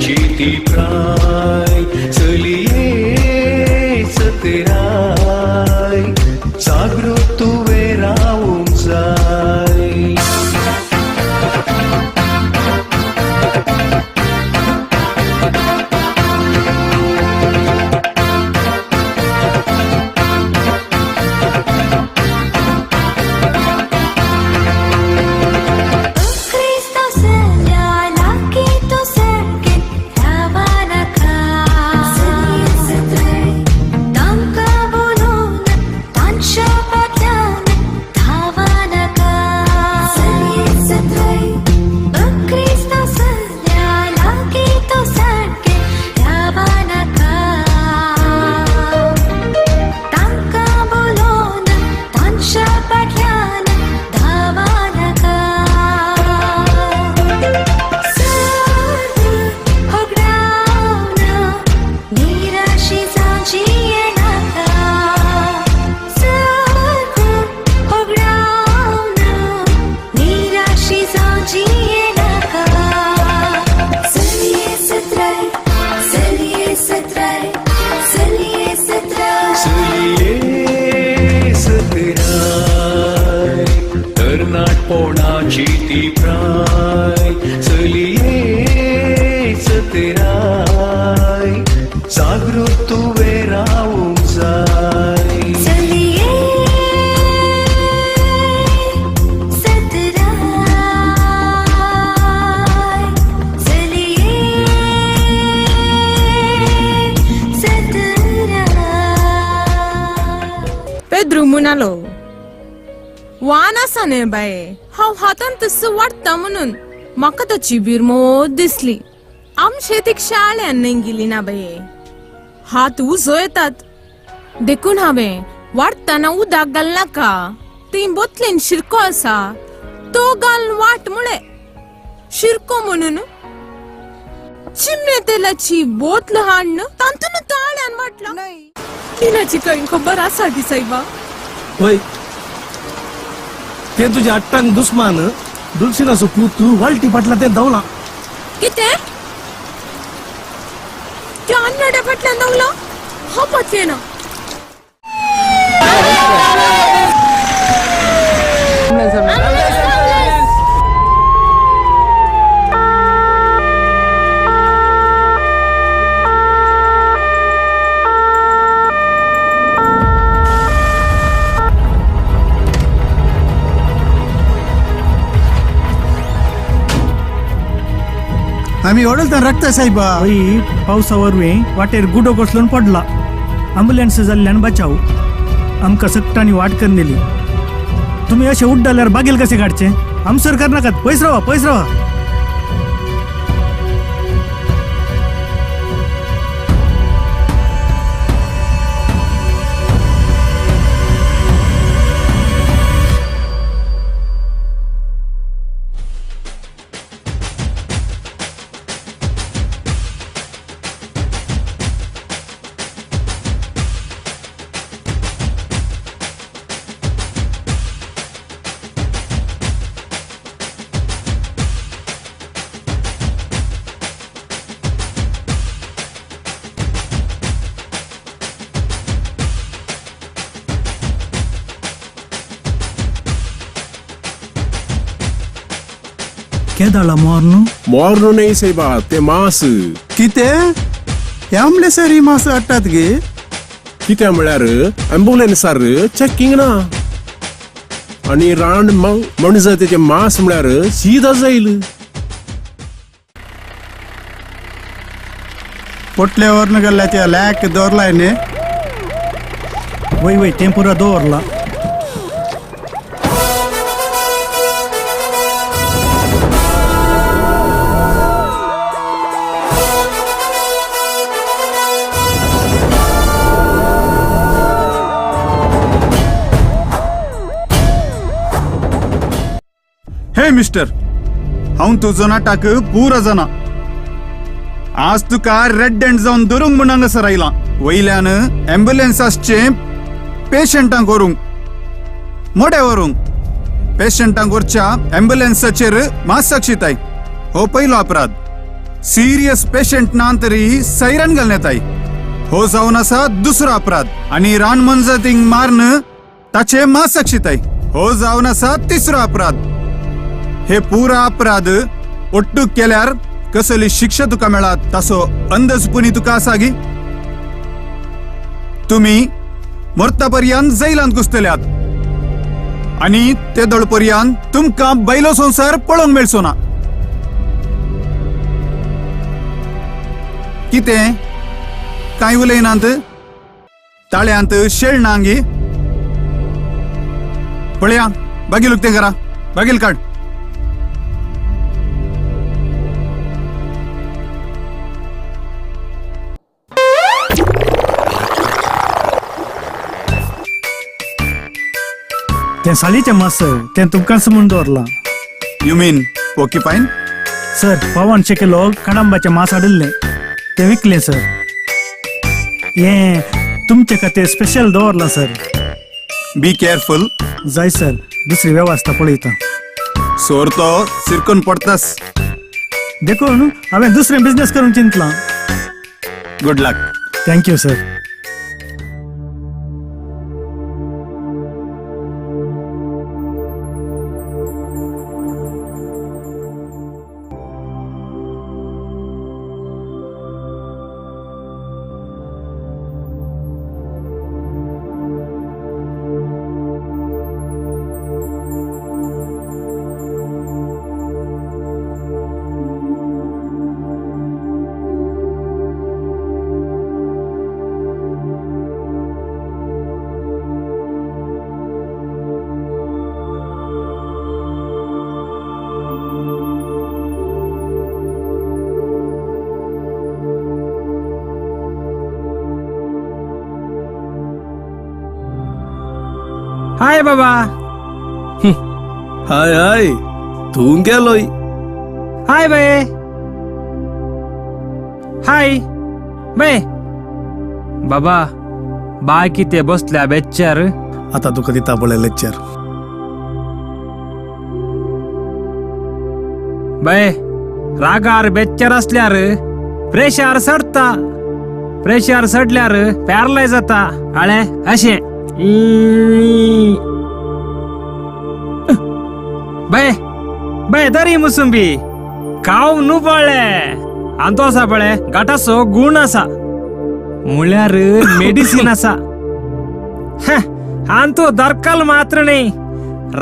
तरणाटपोणाची ती प्राय चलये सतराय जागृत तुवें रावूंक जाय. क्रिस्तांव चल्या लागीं तूं सारकें रावनाका. तांकां बोलोवन तांच्या फाटल्यान धांवनाका. क्रिस्तांव चल्या लागीं तूं सारकें रावनाका. तांकां बोलोवन तांच्या फाटल्यान धांवनाका. सर्व होगडावन निराशी जावन जियेनाका. सर्व होगडावन निराशी जावन जियेनाका. चलये सत्राय, चलये सत्राय, चलये सत्राय. चलये सतराय तरणाटपोणाची ती प्राय चलये सतराय जागृत तुवें रावूंक जाय. चलये सतराय, चलये सतराय. पेद्रू म्हणालो, वान आसा न्हय बाये, हांव हातान तस वाडटा म्हणून म्हाका ताची बिरमोत दिसली. आमचे तीक शाळ्यान न्हय गेली ना बाये, हात उजो येतात देखून हांवें वाडटना उदक घालनाका, ती बोतलेन शिरको आसा तो घालून वाट म्हळें. शिरको म्हणून चिमणे तेलाची बोतल हाडून तातून ताळ्यान वाटला. तेलाची काही खबर आसा की सायबा? वय, ते तुझ्या अट्टांग दुस्मान दुलसिनाचो पूत वालटी फाटला ते धांवला. कितें? त्या अन्नड्या फाटल्यान धांवलो? हांव पातयेना. आम्ही ओडलताना रक्त साहेबा. हय, पावसा वरवीं वाटेर गुडो कोसळून पडला. ॲम्ब्युलन्स जाल्ल्यान बचाव. आमकां सगटांनी वाट करून दिली. तुम्ही अशे उड्डाल्यार बागेल कसे काडचे? आमसर करनाकात, पयस रावा, पयस रावा. केदाळा मोर्नु? मोर्नु न्हय सायबा, ते मास. कितें ॲम्बुलन्सार ही मास हाडटात गे? कितें म्हळ्यार ॲम्बुलन्सार चॅकिंग ना आनी रान मणजातीचें मास म्हळ्यार सीदा जायल. पोटल्यावर गेल्ल्या त्या लॅक दवरलाय न्ही? वय वय, तें पुरा दवरला. हे मिस्टर, हांव तुजो नाटक पुरो जाणा. आज तुका रेड एंड जावन धरूंक म्हूण हांगासर आयलां. वयल्यान ॲम्ब्युलन्स आसचे पेशंटांक व्हरूंक, मोडे व्हरूंक. पेशंटांक व्हरच्या ॲम्ब्युलन्साचेर मास्क शिताय. हो पयलो अपराध. सिरियस पेशंट ना तरी सैरन घालण्यात हो जावन आसा दुसरो अपराध आनी रान मोनजातींक मारन ताचे मास शिताय हो जावन आसा तिसरो अपराध. हे पुरा अपराध ಒಟ್ಟು केल्यार कसली शिक्षा तुका मेळत तासो अंदाज पुनी तुका आसा गी? तुमी मरता पर्यंत जैलांत घुसतल्यात आनी ते दळ पर्यंत तुमकां बैलो संवसार पळोवंक मेळचो ना. कितें कांय उलयनात? ताळ्यांत शेळ ना गी? पळया बागील उक्तें करा, बागील काड. तें सालीचें मास तें तुमकांच म्हूण दवरलां. You mean porcupine? Sir 1.75 kilo कणंबाचें मास हाडिल्लें तें विकलें सर. हें तुमचे खातीर स्पेशल दवरलां सर. Be careful. जाय सर, दुसरी वेवस्था पळयता. सोर तो सिरकून पडतास. देखून हांवें दुसरें बिजनेस करूंक चिंतलां. Good luck. Thank you sir. Hi बाबा. हाय हाय, तूं गेलोय. हाय बाये. हाय बाये. बाबा बाय कितें बसल्या बेच्चार. आता तुका दिता पळय लेक्चर. बाये रागार बेच्चार आसल्यार प्रेशर चडटा, प्रेशर चडल्यार पॅरलायज जाता. आळे अशें. बाय बाय दरी मुसुंबी काव न्हू पळ्ळे आंतो आसा पळय गाठाचो गूण आसा म्हळ्यार मेडिसीन आसा. आंतो दरकल मात्र न्ही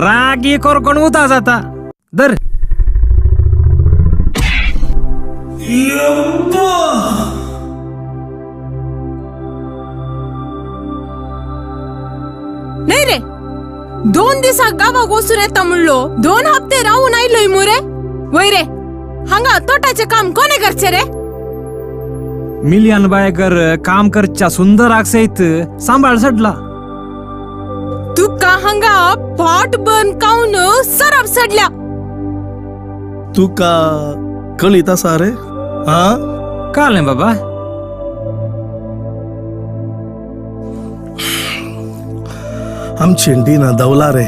रागी कोरकोण उता जाता. दर नाही रे, 2 दिसाक गावाक वचून येता म्हणलो, 2 हप्ते रावून आयलोय मुरे. वय रे, हांगा तोटाचें काम कोणे करचें रे? मिलियन बायकर काम करच्या सुंदराक सयत सांबाळ सडला. तुका हांगा पोट बर्न कावन सरप सडल्या. तुका कळीत आसा रे? हा कळ्ळें बाबा. आमचें डिना दवला रे.